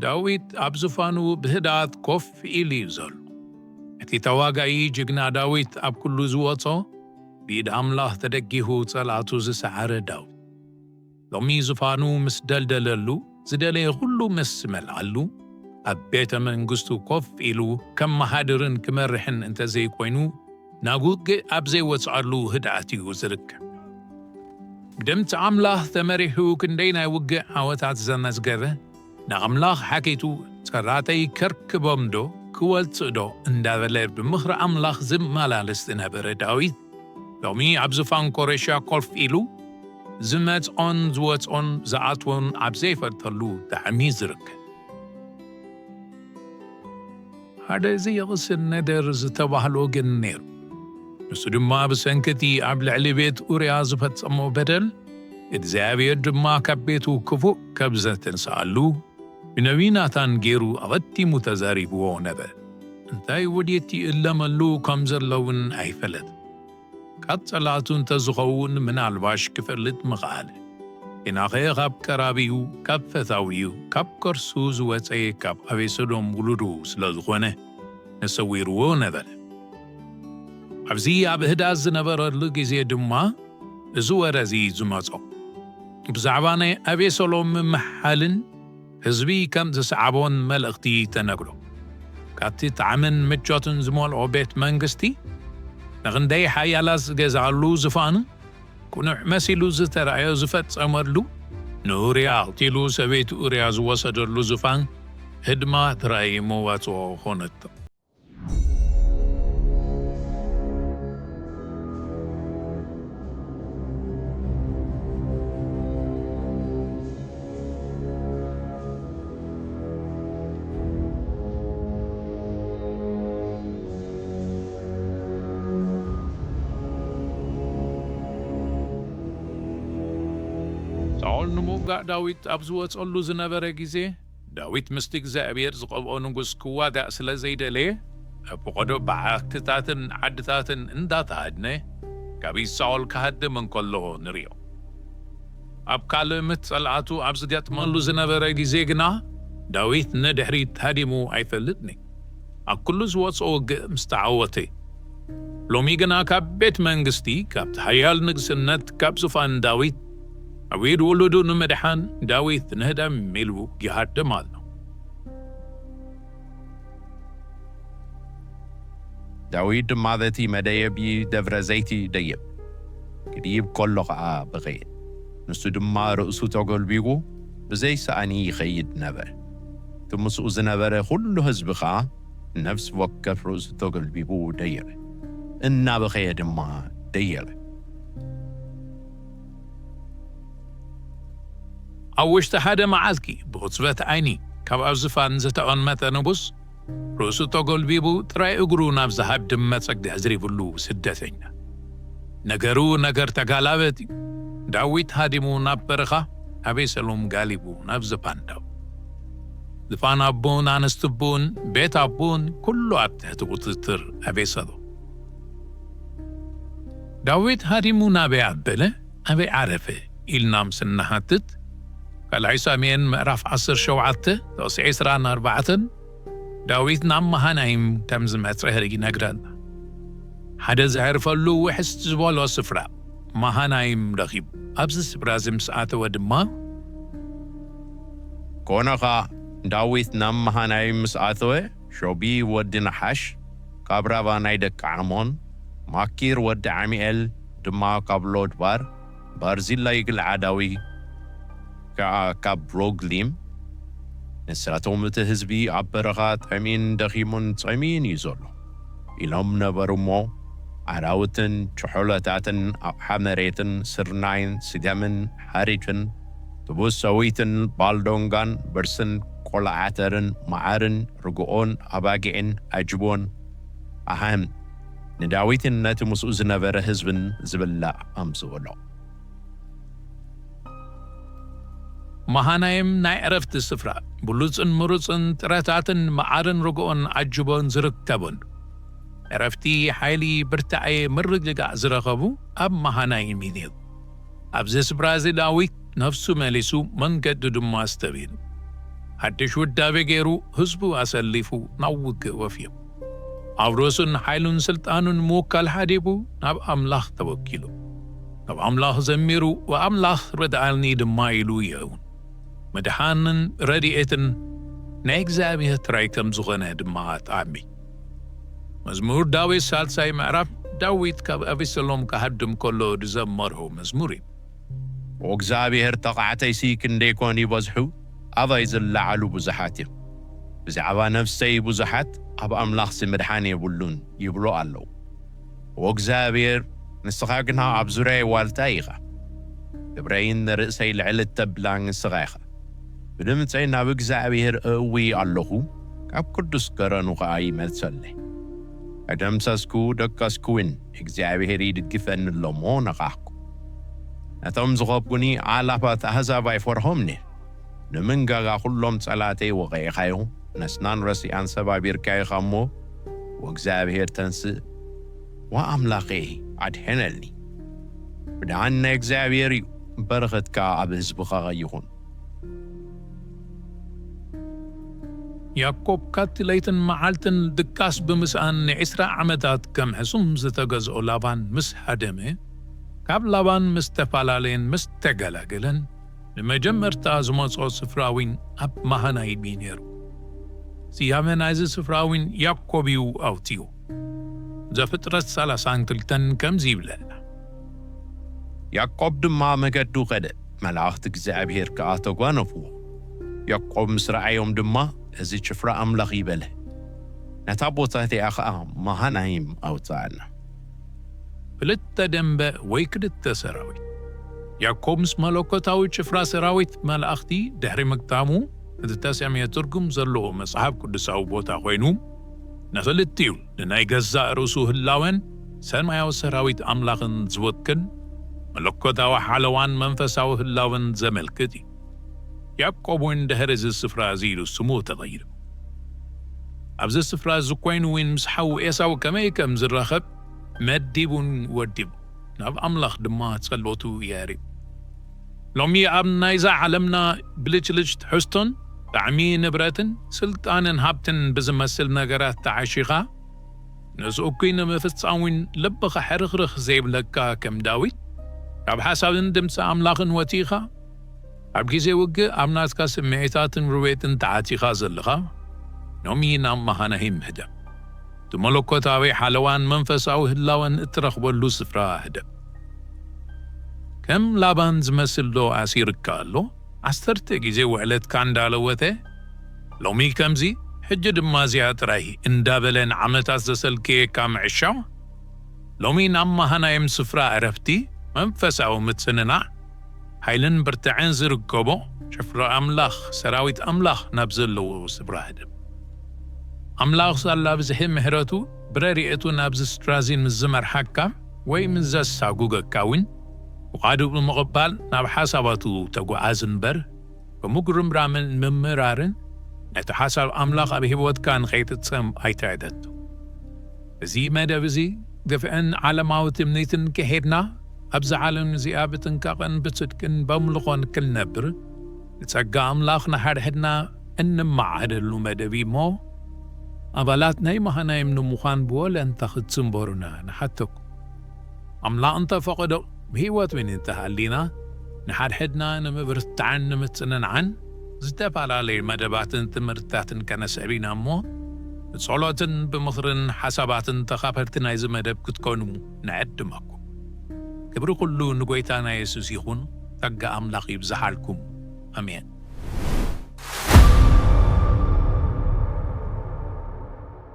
ዳዊት ኣብ ዝፋኑ ብህድኣት ኮፍ ኢሉ እዩ ዘሎ። እቲ ተዋጋኢ ጅግና ዳዊት ኣብ ኩሉ ዝወጾ፣ ብኢድ ኣምላኽ ተደጊፉ ጸላእቱ ዝሰዓረ ዳዊት። ሎሚ ዝፋኑ ምስ ደልደለሉ፣ ዝደለየ ኩሉ ምስ ዝመልኣሉ፣ ኣብ ቤተ መንግስቱ ኮፍ ኢሉ ከመሃድርን ክመርሕን እንተዘይኮይኑ፣ ናብ ውግእ ኣብ ዘይወጽኣሉ ህድኣት እዩ ዝርከብ። ብድምፂ ኣምላኽ ተመሪሑ ክንደይ ናይ ውግእ ዓወታት ዘመዝገበ፣ ንኣምላኽ ሓቲቱ፣ "ጸላእተይ ከርክቦም ዶ ክወጽእ ዶ?" እንዳበለ ብምኽሪ ኣምላኽ ዝመላለስ ዝነበረ ዳዊት፣ ሎሚ ኣብ ዝፋን ኮረሻ ኮፍ ኢሉ፣ ዝመጽኦን ዝወጽኦን ዝኣትዎን ኣብ ዘይፈልጠሉ ጣዕሚ ዝርከብ። ሓደ ዘየቕስን ነደር ዝተባህሎ ግን ነይሩ። ንሱ ድማ ብሰንኪ እቲ ኣብ ልዕሊ ቤት ኡርያ ዝፈጸሞ በደል፣ እግዚኣብሔር ድማ ካብ ቤቱ ክፉእ ካብ ዘተንስኣሉ፣ ብነቢይ ናታን ገይሩ ኣቐዲሙ ተዛሪብዎ ነበረ። እንታይ ወዴት ይእለመሉ ከም ዘሎ እውን ኣይፈለጥን። ካብ ጸላእቱ እንተዝኸውን ምናልባሽ ክፈልጥ ምኽኣለ። ግናኸ ካብ ቀራቢኡ፣ ካብ ፈታዊኡ፣ ካብ ከርሱ ዝወጸ ካብ ኣቤሰሎም ውሉዱ ስለ ዝኾነ፣ ተሰዊርዎ ነበረ። ኣብዚ ኣብ ህዳት ዝነበረሉ ግዜ ድማ እዚ ወረ እዚ ዝመጾ። ብዛዕባ ናይ ኣቤሰሎም ምምሓልን ህዝቢ ከም ዝሰዓቦን መልእኽቲ ተነግሮ። ካብቲ ጣዕምን ምቾትን ዝመልኦ ቤት መንግስቲ፣ ንኽንደይ ሓያላት ዝገዝኣሉ ዝፋኑ፣ ቅኑዕ መሲሉ ዝተራእዮ ዝፈጸመሉ፣ ንኡርያ ኣቕቲሉ ሰበይቲ ኡርያ ዝወሰደሉ ዝፋን ህድማ ጥራይ መዋጽኦ ኾነቶ። ሳኦል ንምውጋእ ዳዊት ኣብ ዝወጸሉ ዝነበረ ግዜ፣ ዳዊት ምስቲ እግዚኣብሔር ዝቐብኦ ንጉስ ክዋጋእ ስለ ዘይደለየ፣ ኣብ ፈቐዶ በዓትታትን ዓድታትን እንዳተሃድነ፣ ካብ ኢድ ሳኦል ክሃድም እንከሎ ንርእዮ። ኣብ ካልእ ምት ጸላእቱ ኣብ ዝገጥመሉ ዝነበረ ግዜ ግና፣ ዳዊት ንድሕሪት ሃዲሙ ኣይፈልጥን እዩ። ኣብ ኩሉ ዝወጾ ውግእ ምስ ተዓወተ እዩ። ሎሚ ግና ካብ ቤት መንግስቲ፣ ካብቲ ሓያል ንግስነት፣ ካብ ዙፋን ዳዊት፣ ኣብ ኢድ ውሉዱ ንምድሓን ዳዊት ንህደም ኢሉ ይሃድም ኣሎ። ዳዊት ድማ በቲ መደየቢ ደብረ ዘይቲ ደየበ። ክድይብ ከሎ ኸኣ በኸየ። ንሱ ድማ ርእሱ ተገልቢቡ ብዘይ ሳእኒ ይኸይድ ነበረ። እቲ ምስኡ ዝነበረ ኹሉ ህዝቢ ኸኣ ነፍሲ ወከፍ ርእሱ ተገልቢቡ ደየበ። እናበኸየ ድማ ደየበ። ኣብ ውሽጢ ሓደ መዓልቲ ብቕጽበት ዓይኒ ካብ ኣብ ዝፋን ዝተቐመጠ ንጉስ፣ ርእሱ ተጎልቢቡ ጥራይ እግሩ ናብ ዝሃድም መጸግዕ ዝሪብሉ ስደተኛ። ነገሩ ነገር ተጋላበጥ እዩ። ዳዊት ሃዲሙ ናብ በረኻ፣ ኣቤሰሎም ጋሊቡ ናብ ዝፋን ዳዊት። ዝፋን ኣቦን ኣንስቲ ኣቦን ቤት ኣቦን ኩሉ ኣብ ትሕቲ ቁጽጽር ኣቤሰሎም። ዳዊት ሃዲሙ ናበይ ኣበለ? ኣበይ ዓረፈ? ኢልና ምስ እንሓትት፣ ካልኣይ ሳሙኤል ምዕራፍ ዓሰርተ ሸውዓተ ጥቕሲ ዕስራን ኣርባዕተን፣ ዳዊት ናብ መሃናይም ከም ዝመጸ ይነግረና። ሓደ ዘዕርፈሉ ውሕስ ዝበሎ ስፍራ መሃናይም ረኺቡ። ኣብዚ ስፍራ እዚ ምስ ኣተወ ድማ፣ ኮነ ኸኣ፣ ዳዊት ናብ መሃናይም ምስ ኣተወ፣ ሾቢ ወዲ ናሓሽ ካብ ራባ ናይ ደቂ ዓሞን፣ ማኪር ወዲ ዓሚኤል ድማ ካብ ሎድባር፣ ባርዚላይ ግልዓዳዊ ከኣ ካብ ሮግሊም፣ ንሳቶም፣ "እቲ ህዝቢ ኣብ በረኻ ጠምዩን ደኺሙን ጸሚዩን እዩ ዘሎ" ኢሎም ነበሩ እሞ፣ ኣራውትን ጭሖሎታትን ኣቕሓ መሬትን ስርናይን ስገምን ሓሪድን፣ ጥቡስ ሰዊትን ባልዶንጋን ብርስን ቆልዓ ዓተርን መዓርን ርግኦን ኣባጊዕን ኣጅቦን ኣሃን ንዳዊትን ነቲ ምስኡ ዝነበረ ህዝብን ዝብላዕ ኣምጽኡሎም። መሃናይም ናይ ዕረፍቲ ስፍራ፣ ብሉጽን ምሩጽን ጥረታትን መዓርን ርግኦን ኣጅቦን ዝርከበሉ። ዕረፍቲ፣ ሓይሊ፣ ብርታዐ፣ ምርግጋእ ዝረኸቡ ኣብ መሃናይም እዩ ነይሩ። ኣብዚ ስፍራ እዚ ዳዊት ነፍሱ መሊሱ፣ መንገዱ ድማ ኣስተብሂሉ። ሓድሽ ውዳቤ ገይሩ ህዝቡ ኣሰሊፉ ናብ ውግእ ወፍዩ። ኣብ ርእሱን ሓይሉን ስልጣኑን ምውካል ሓዲቡ ናብ ኣምላኽ ተወኪሉ። ካብ ኣምላኽ ዘሚሩ፣ "ወኣምላኽ ርድኣኒ" ድማ ኢሉ የእውን። ምድሓንን ረድኤትን ናይ እግዚኣብሔር ጥራይ ከም ዝኾነ ድማ ኣጣዕሚ። መዝሙር ዳዊት ሳልሳይ ምዕራፍ፣ ዳዊት ካብ ኣቤሴሎም ክሃድም ከሎ ዝዘመሮ መዝሙር እዩ። "ኦ እግዚኣብሔር፣ ተቓዕተይሲ ክንደይ ኮን ይበዝሑ፣ ኣባይ ዝለዓሉ ብዙሓት እዮም። ብዛዕባ ነፍሰይ ብዙሓት፣ ኣብ ኣምላኽሲ ምድሓን የብሉን ይብሉ ኣለዉ። ኦ እግዚኣብሔር፣ ንስኻ ግና ኣብ ዙርያይ ዋልታ ኢኻ። ክብረይን ንርእሰይ ልዕሊ እተብላ ንስኻ ኢኻ። ብድምፀይ ናብ እግዚኣብሔር እእዊ ኣለኹ፣ ካብ ቅዱስ ገረኑ ኸኣ ይመልሰለይ። ተደምሰስኩ፣ ደቀስኩ እውን፣ እግዚኣብሔር ይድግፈኒ ኣሎ እሞ ነቓሕኩ። ነቶም ዝኸብኩኒ ኣእላፋት ኣህዛብ ኣይፈርሆምን እየ። ንምንጋጋ ኩሎም ጸላእተይ ወቒዕኻዮ፣ ነስናን ረሲኣን ሰባቢርካዮ ኢኻ እሞ፣ ወእግዚኣብሔር ተንስእ፣ ወኣምላኸይ ኣድሕነኒ። ብድዓን ናይ እግዚኣብሔር እዩ፣ በረኸት ከኣ ኣብ ህዝብኻ ይኹን። ያዕቆብ ካብቲ ለይትን መዓልትን ድቃስ ብምስኣን ንዒስራ ዓመታት ከም ሕሱም ዝተገዝኦ ላባን ምስ ሃደመ፣ ካብ ላባን ምስ ተፈላለየን ምስ ተገላገለን፣ ንመጀመርታ ዝመጽኦ ስፍራ እውን ኣብ መሃናይም እዩ ነይሩ። ስያመ ናይዚ ስፍራ እውን ያዕቆብ እዩ ኣውጺኡ። ዘፍጥረት ሰላሳን ክልተን ከምዚ ይብለና። ያዕቆብ ድማ መገዱ ኸደ፣ መላእኽቲ እግዚኣብሔር ከኣ ተጓነፍዎ። ያዕቆብ ምስ ረኣዮም ድማ፣ "እዚ ጭፍራ ኣምላኽ እዩ" በለ። ነታ ቦታ እቲኣ ኸኣ መሃናይም ኣውጽኣና። ክልተ ደንበ ወይ ክልተ ሰራዊት። ያዕቆብ ምስ መለኮታዊ ጭፍራ ሰራዊት መላእኽቲ ድሕሪ ምግጣሙ፣ እቲ ተሰምየ ትርጉም ዘለዎ መጽሓፍ ቅዱሳዊ ቦታ ኮይኑ፣ ንኽልቲኡ ንናይ ገዛእ ርእሱ ህላወን ሰማያዊ ሰራዊት ኣምላኽን ዝውክል መለኮታዊ ሓለዋን መንፈሳዊ ህላወን ዘመልክት እዩ። ያዕቆብ እውን ድሕሪ እዚ ስፍራ እዚ ኢሉ ስሙ ተቐይሩ። ኣብዚ ስፍራ እዚ ኮይኑ እውን ምስ ሓዉ ኤሳው ከመይ ከም ዝራኸብ መዲቡን ወዲቡ፣ ናብ ኣምላኽ ድማ ጸሎቱ የርኢ። ሎሚ ኣብ ናይዛ ዓለምና ብልጭልጭ ትሕዝቶን ጣዕሚ ንብረትን ስልጣንን ሃብትን ብዝመስል ነገራት ተዓሺኻ፣ ነዚ እኩይ ንምፍጻም እውን ልብኻ ሕርኽርኽ ዘይብለካ ከም ዳዊት፣ ካብ ሓሳብን ድምፂ ኣምላኽን ወፂኻ፣ ኣብ ግዜ ውግእ ኣብ ናትካ ስምዒታትን ርዌትን ተዓፂኻ ዘለኻ፣ ሎሚ ናብ መሃናይም ህደም። እቲ መለኮታዊ ሓለዋን መንፈሳዊ ህላወን እትረኽበሉ ስፍራ ህደም። ከም ላባን ዝመስል ዶ ኣሲርካ ኣሎ? ዓሰርተ ግዜ ውዕለትካ እንዳለወተ፣ ሎሚ ከምዚ፣ ሕጂ ድማ እዚኣ ጥራይ እንዳበለ ንዓመታት ዘሰልከየካ ምዕሻው፣ ሎሚ ናብ መሃናይም ስፍራ ዕረፍቲ፣ መንፈሳዊ ምጽንናዕ፣ ሓይልን ብርታዐን ዝርከቦ ጭፍራ ኣምላኽ፣ ሰራዊት ኣምላኽ ናብ ዘለዎ ስፍራ ህደም። ኣምላኽ ሳላ ብዝሒ ምሕረቱ ብረድኤቱ ናብዚ ስፍራ እዚ ምስ ዝመርሓካ ወይ ምስ ዘሳጉገካ እውን፣ ፍቓዱ ብምቕባል ናብ ሓሳባቱ ተጓዓዝ እምበር፣ ብምጉርምራምን ምምራርን ነቲ ሓሳብ ኣምላኽ ኣብ ህይወትካ ንኸይፍጸም ኣይትዕደቱ። እዚ መደብ እዚ ግፍዕን ዓለማዊ ትምኒትን ከሄድና፣ ኣብዛ ዓለም እዚኣ ብጥንቃቐን ብጽድቅን በምልኾን ክንነብር፣ ንጸጋ ኣምላኽ ንሓድሕድና እንመዓደሉ መደብ እዩ እሞ፣ ኣባላት ናይ መሃናይም ንምዃን ብወለንታ ክትጽንበሩና ንሓተኩም። ኣምላኽ እንተፈቐዶ፣ ብህይወት እውን እንተሃሊና፣ ንሓድሕድና ንምብርታዕን ንምጽንናዕን ዝተፈላለዩ መደባትን ትምህርትታትን ከነስዕብ ኢና እሞ፣ ብጸሎትን ብምኽርን ሓሳባትን ተኻፈልቲ ናይዚ መደብ ክትኮኑ ንዕድመኩም። ክብሪ ኩሉ ንጎይታና የሱስ ይኹን። ጸጋ ኣምላኽ ይብዝሓልኩም። ኣሜን።